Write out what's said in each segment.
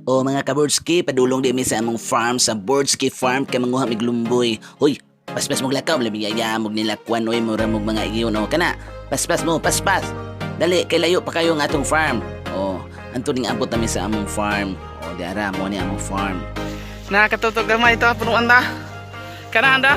O mga kaboardski, padulong di mi sa among farm, sa Boardski Farm, kay manguha mig lumboy. Hoy, paspas mong lakaw, labi yaya mog nilakwan, oy, mura mog mga iyon, o kana. Paspas mo, paspas. Dali, kay layo pa kayo ng atong farm. O, anto ning abot nami sa among farm. O, di ara mo ni among farm. Nakatutog gamay ito, punuan na. Kana anda.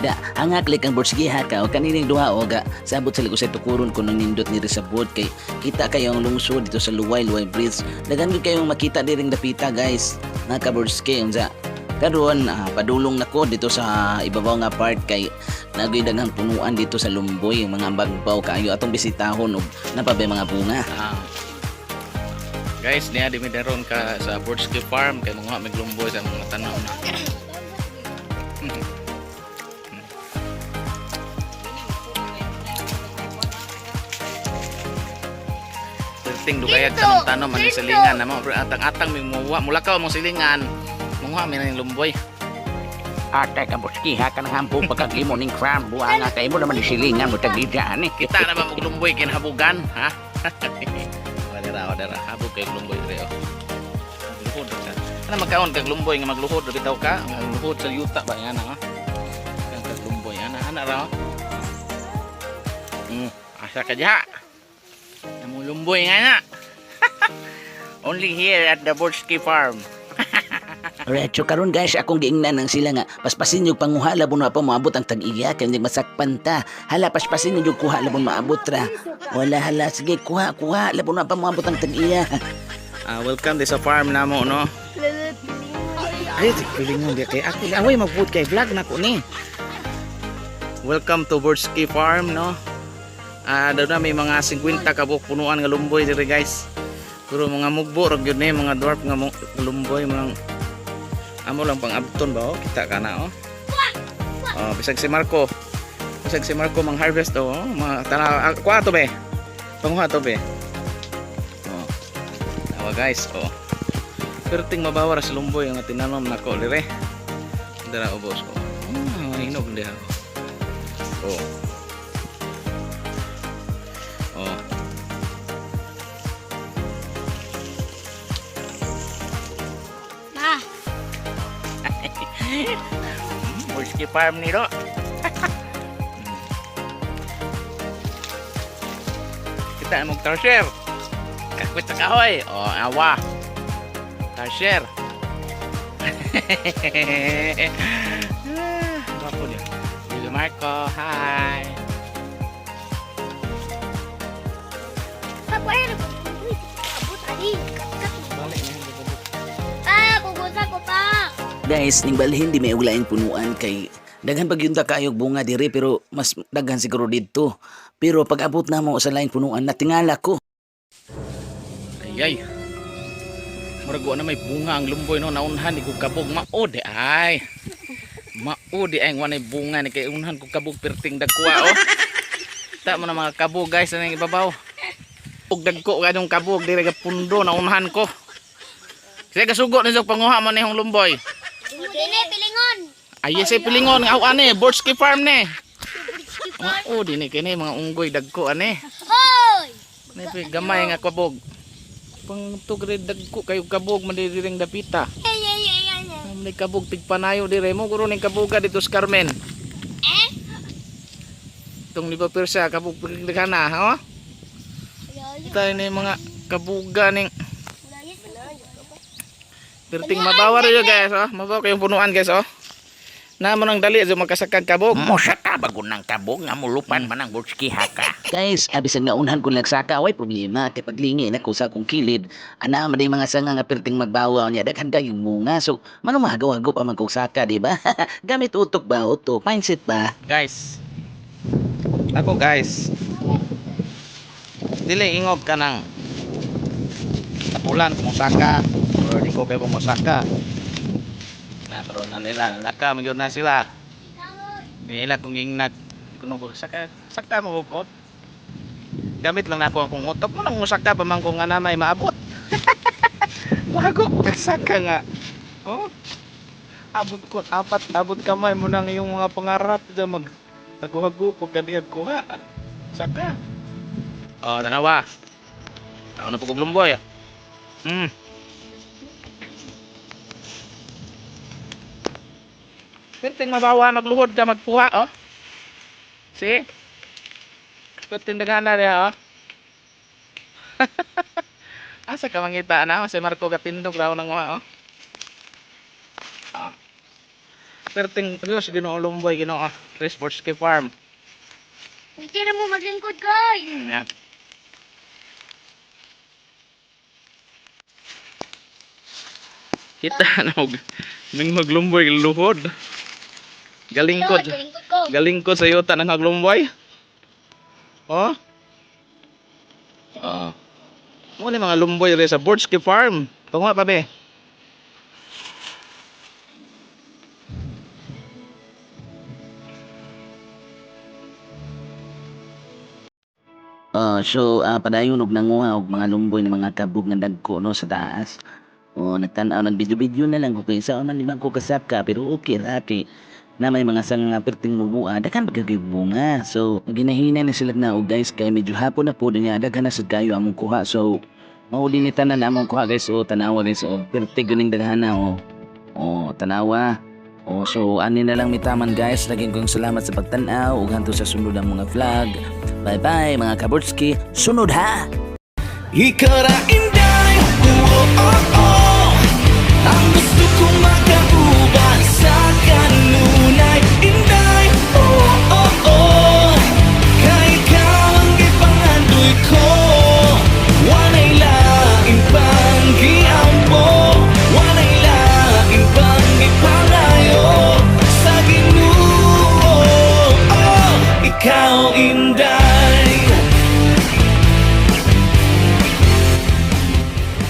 Da, hangak lik ang Boardski ha ka o kanining duha o ga sabot sa likod sa tukuron ko nang nindot ni sa board kay kita kayo ang lungsod dito sa Luway Luway Bridge. Daghan gyud kayong makita diring dapita, guys. Mga ka-Boardski, unsa karon, padulong nako dito sa ibabaw nga part kay nagoy daghang punuan dito sa lumboy, ang mga bagbaw kaayo atong bisitahon og napabay mga bunga. Guys, niya di mi daron ka sa Boardski Farm kay mga miglumboy sa mga tanaw na. Perting dugayag sa mong tanom ani silingan na mo atang-atang mi muwa mulakaw mong silingan. Munguha mi ning lumboy. Atay ka boski ha kanang hampong pagkagimo ning farm buha nga kay mo naman isilingan mo tagdija ani. Kita na ba mong lumboy kinhabugan, ha? Wadera, wadera. Habog kay lumboy dire oh. Magluhod ka. Ana magkaon kag lumboy nga magluhod bitaw ka, magluhod sa yuta ba nga na ha? Kang kag lumboy ana ana ra. Oh. Asa ka diha? Namong lumboy nga na. Only here at the Boardski Farm. Alright, so karon guys, akong giingnan ang sila nga paspasin yung panguha labon wa pa moabot ang tag-iya kay hindi masakpan ta. Hala, paspasin yung kuha labon maabot ra. Wala, hala, sige, kuha kuha labon wa pa moabot ang tag-iya. Welcome di sa farm namo no. Ay, pilingon di kay ako. Away magbuot kay vlog na ko ni. Welcome to Boardski Farm no. Daw na may mga 50 ka buok punuan nga lumboy diri, guys. Pero mga mugbo ra gyud ni mga dwarf nga lumboy, mga amo lang pang abton ba oh, kita ka na oh. Oh, bisag si Marco. Bisag si Marco mang harvest oh, mga tana kuha to be. Panguha to be. Oh. Tawa guys, oh. Perting mabawa ra sa lumboy ang tinanom nako dire. Dara ubos ko. Hinog diha. Oh. Oh. Ma, Whiskey farm nilo. Kita mong tarsier. Kakwit sa kahoy. Oh, awa. Tarsier. Ah, gwapo niya. Lilo Marco, hi. pa pwede ko. Abot ani. Kat Balik na yung bubuk. Pa, pupunta ko pa. Guys, ning balhin di may uglain punuan kay daghan pag yun ta kaayog bunga dire pero mas daghan siguro didto. Pero pag abot na mo sa laing punuan, natingala ko. Ay ay. Murag wa na may bunga ang lumboy no, naunhan ni kog kabog mao di ay. Mao di ay wa nay bunga ni kay unhan kog kabog perting dagkuha oh. Ta mo na mga kabog guys na ibabaw. Ug dagko kanong kabog dire ga pundo naunhan ko. Sige kasugo ni sa panguha man nihong lumboy. Dine pilingon. Ay say pilingon nga aw ani Boardski Farm ni. Mao di ni kini mga unggoy dagko ani. Hoy! Ni gamay nga kabog. Pang tugre dagko kayo kabog man diri dapita. Hey, hey, hey, hey, hey. May kabog tigpanayo dire mo guro ning kabuga dito sa Carmen. Eh? Itong ni Pirsa kabog pagdagana ha. Tayo ni mga kabuga ning perting mabawa rin yun, guys oh. Mabawa kayong punuan guys oh. Na mo nang dali so magkasakag kabog. Mosaka bago nang kabog nga mulupan man ang boardski ha ka. Guys, abisan nga unhan ko nagsaka, way problema kay paglingi na ko sa akong kilid. Ana man mga sanga nga perting magbawa niya daghan kayong bunga. So, manong mahagaw-hagaw pa man kog saka, di ba? Gamit utok ba, utok, mindset ba? Guys. Ako guys. Dili ingob ka nang tapulan kung saka or di ko kayo pumusaka. Na pero na nila laka magyud na sila. Nila kung ingnag kuno ko saka sakta mo bukod. Gamit lang nako akong utok mo nang musaka pa man ko nga na may maabot. Wago saka nga. Oh. Abot ko apat abot kamay mo nang iyong mga pangarap sa mag hago-hago ko kaniyang kuha. Saka. Oh, tanawa. Ako na po lumboy. Perting mabawa magluhod ka magpuha oh. See? Perting dagana niya oh. Asa ka mangita na si Marco gatindog raw nang oh. Ah. Perting Diyos Ginoo lumboy Ginoo. Sports Farm. Hindi na mo maglingkod, koy. Yan. Kita na og nang maglumboy luhod. Galing ko. Maglingkod ko. Galing ko sa yuta nang maglumboy. Oh. Ah. Mo ni mga lumboy rin sa Bordsky Farm. Tungo pa be. So padayon og nanguha og mga lumboy ng mga kabog nga dagko no sa taas. O nagtan-aw nag video-video na lang ko kay sa man lima ko kasap ka pero okay ra kay na may mga sanga nga perting mubua daghan ba kay bunga. So ginahina na sila na og guys kay medyo hapon na po niya daghan na sad kayo among kuha. So mao din ni tanan among kuha guys o tanawa guys o perti guning daghan na o. O tanawa. O so ani na lang mitaman guys. Laging kong salamat sa pagtan-aw ug hanto sa sunod ang mga vlog. Bye bye mga kaborski. Sunod ha. Ikaw ra inday, oh, oh, oh. Ang gusto kong makabuhat.